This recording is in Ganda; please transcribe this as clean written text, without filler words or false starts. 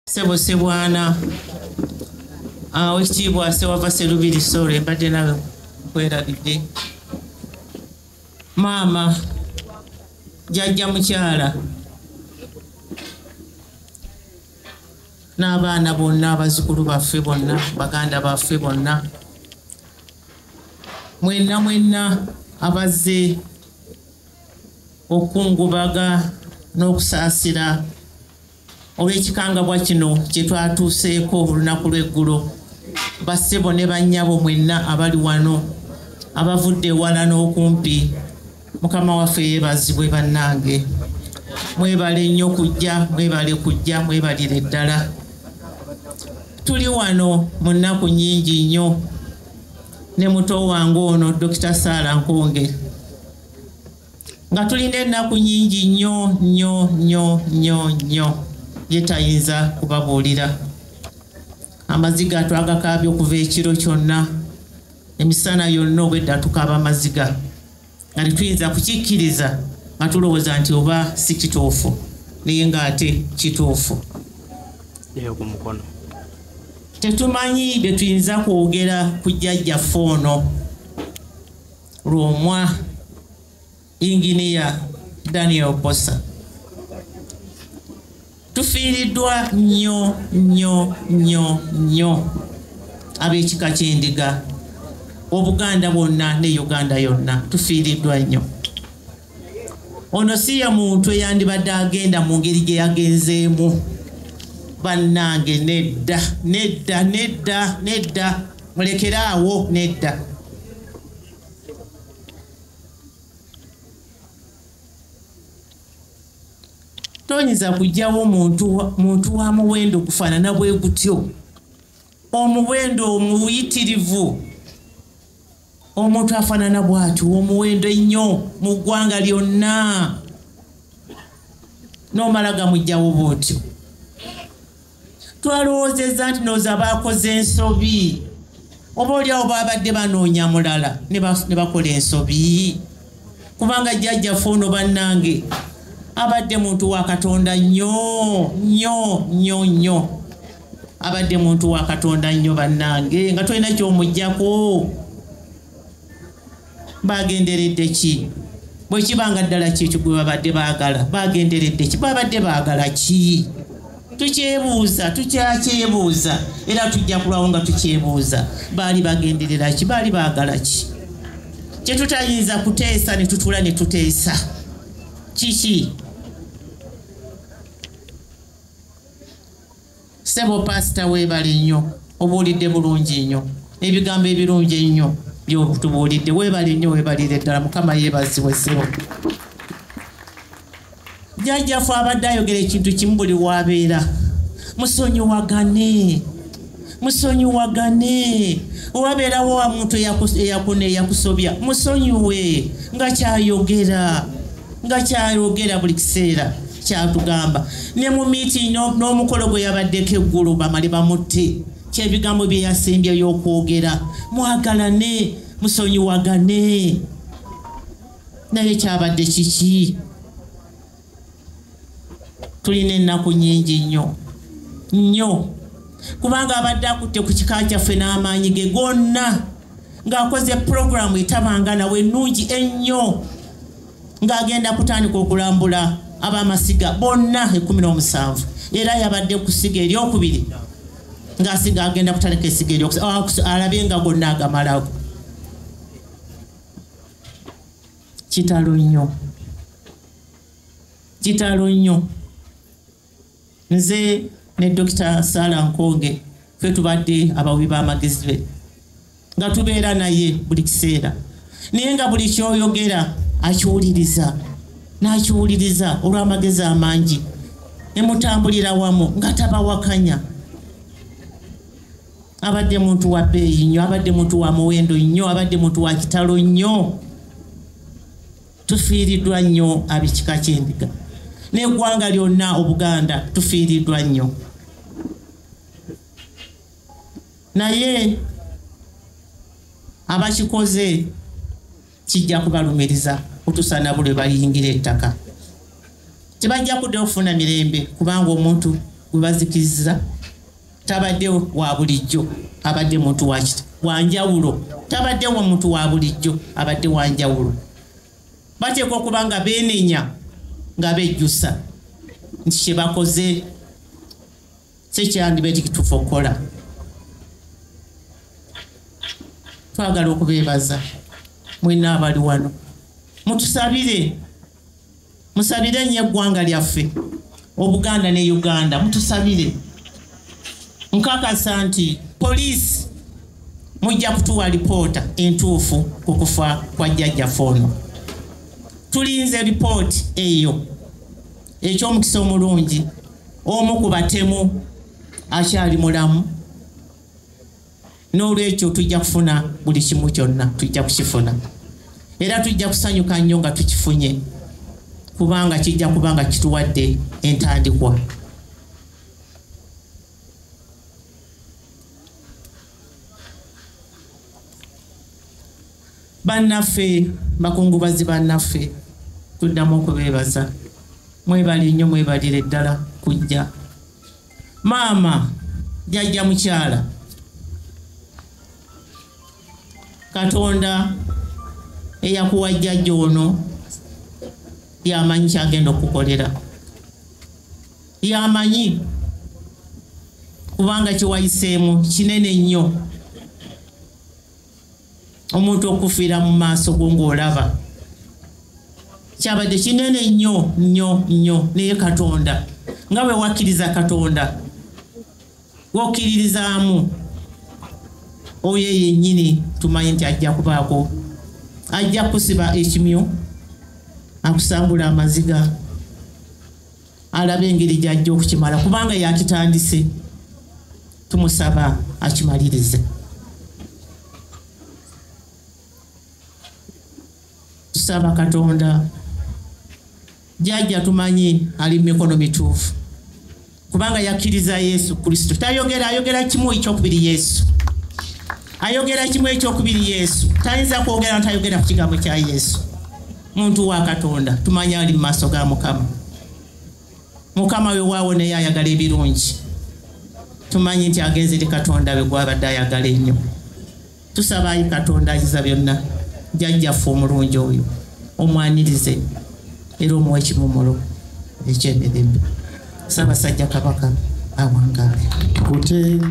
Ssebo Ssebwana, Oweekitiibwa Ssewava Sserubiri, sorry mbadde nawe nkwerabidde. Maama, jjajja mukyala n'abaana bonna, abazzukulu baffe bonna, baganda baffe bonna, mwenna mwenna abazze okukungubaga n'okusaasira olw'ekikangabwa kino kye twatuuseeko olunaku lw'eggulo. Bassebo ne bannyabo mwenna abali wano, abavudde ewala n'okumpi, Mukama waffe yeebazibwe bannange. Mwebale nnyo kujja, mwebale kujja, mwebalire ddala. Tuli wano mu nnaku nnyingi nnyo ne muto wange ono Dr. Sarah Nkonge, nga tulina ennaku nnyingi nnyo nnyo nnyo nnyo nnyo ye tayinza kubabuulira. Amaziga twagakaabye okuva ekiro kyonna, emisana yonna obwedda tukaaba amaziga nga tetuyinza kukikkiriza, nga tulowooza nti oba si kituufu, naye ng'ate kituufu. Tetumanyi bye tuyinza kwogera ku jjajjaffe ono Lwomwa Inginiya Daniel Bbosa. Tufiiriddwa nnyo nnyo nnyo nnyo ab'ekika ky'Endiga, Obuganda bwonna ne Uganda yonna, tufiiriddwa nnyo. Ono si ye muntu eyandibadde agenda mu ngeri gye yagenzeemu. Bannange nedda, nedda, nedda, nedda, mulekere awo, nedda. Toyinza kuggyawo muntu wa muwendo gufaanana bwe gutyo, omuwendo omuyitirivu, omuntu afaanana bw'atyo, omuwendo ennyo mu ggwanga lyonna, n'omala gamuggyawo bw'otyo. Twalowoozezza nti ndowooza baakoze ensobi, oba oliawo baabadde banoonya mulala ne bakola ensobi, kubanga jjajjaffe ono bannange abadde muntu wa Katonda nnyo nnyo nnyo nnyo, abadde muntu wa Katonda nnyo bannange, nga tolina ky'omuggyako. Bagenderedde ki? Bwe kiba nga ddala kyekyo gwe babadde baagala, bagenderedde ki? Babadde baagala ki? Tukyebuuza, tukyakyebuuza, era tujja kulwawo nga tukyebuuza. Baali bagenderera ki? Baali baagala ki? Kye tutayinza kuteesa ne tutuula ne tuteesa kiki? Ssebo Pasita weebale nnyo, obuulidde bulungi nnyo, ebigambo ebirungi ennyo by'otubuulidde. Weebale nnyo, weebalire ddala, Mukama yeebazibwe ssebo. Jjajjaffe abadde ayogera ekintu kimu buli w'abeera, musonyiwagane, musonyiwagane. Owabeerawo omuntu eyakusobya, musonyiwe, nga kyayogera, nga kyayogera buli kiseera kyatugamba. Ne mu meeting n'omukolo gwe yabaddeko eggulo bamale bamutte, kyebigambo bye yasembyeyo okwogera, mwagalane, musonyiwagane. Naye kyabadde kiki? Tulina ennaku nnyingi nnyo nnyo, kubanga abadde akutte ku kika kyaffe n'amaanyi ge gonna, ng'akoze puroguramu etabanga nawe ennungi ennyo, ng'agenda kutandika okulambula ab'amasiga bonna 17. Era yabadde ku ssiga eryokubiri, ng'asiga agenda kutandika essiga eryokusatu, alabe nga gonna agamalago. Kitalo nnyo, kitalo nnyo. Nze ne Dr. Sarah Nkonge ffe tubadde abawi b'amagezi be, nga tubeera naye buli kiseera, naye nga buli ky'oyogera akiwuliriza, n'akiwuliriza olw'amagezi amangi, ne mutambulira wamu nga tabawakanya. Abadde muntu wa bbeeyi nnyo, abadde muntu wa muwendo nnyo, abadde muntu wa kitalo nnyo. Tufiiriddwa nnyo ab'ekika ky'Endiga n'eggwanga lyonna Obuganda, tufiiriddwa nnyo. Naye abakikoze kijja kubalumiriza okutuusa nabo lwe baliyingira ettaka. Tebajja kuddayo kufuna mirembe, kubanga omuntu gwe bazikiriza tabadde wa bulijjo, abadde muntu wanjawulo. Tabadde wa muntu wa bulijjo, abadde wanjawulo. Bateekwa okuba nga beenenya, nga bejjusa nti kye bakoze si kyandibadde kituufu okukola. Twagala okubeebaza mwenna abali wano, mutusabire, musabire nnyo eggwanga lyaffe Obuganda ne Uganda, mutusabire. Nkakasa nti poliisi mujja kutuwa lipoota entuufu ku kufa kwa jjajjaffe ono. Tulinze lipooti eyo. Eky'omukisa omulungi, omu ku batemu akyali mulamu, n'olwekyo tujja kufuna buli kimu kyonna, tujja kukifuna era tujja kusanyuka nnyo nga tukifunye, kubanga kijja kubanga kituwadde entandikwa. Bannaffe, bakungubazi bannaffe, tuddamu okubeebaza. Mwebale nnyo, mwebalire ddala kujja. Maama jjajja mukyala, Katonda eyakuwa jjajja ono yamanyi kyagenda okukolera, yamanyi, kubanga kyewayiseemu kinene nnyo. Omuntu okufiira mu maaso go ng'olaba kyabadde kinene nnyo nnyo nnyo, naye Katonda nga bwe wakkiriza Katonda wokkiririzaamu oyo yennyini, tumanyi nti ajja kubaako, ajja kusiba ekimyu, akusangula amaziga, alabe engeri gy'ajja okukimala, kubanga yakitandise. Tumusaba akimalirize. Tusaba Katonda jjajja tumanyi ali mu mikono mituufu, kubanga yakkiriza Yesu Kristo. Tayogera, ayogera kimu ekyokubiri Yesu, ayogera kimu ekyokubiri Yesu. Tayinza kwogera ntayogera ku kigambo kya Yesu. Muntu wa Katonda tumanyi ali mu maaso ga Mukama. Mukama we waawo naye ayagala ebirungi, tumanyi nti agenze eri Katonda we gwabadde ayagala ennyo. Tusaba ayi Katonda ayiza byonna, jjajjaffe omulungi oyo omwanirize era omuwe ekimumulo eky'emirembe. Ssaabasajja Kabaka awangaale. Tukute.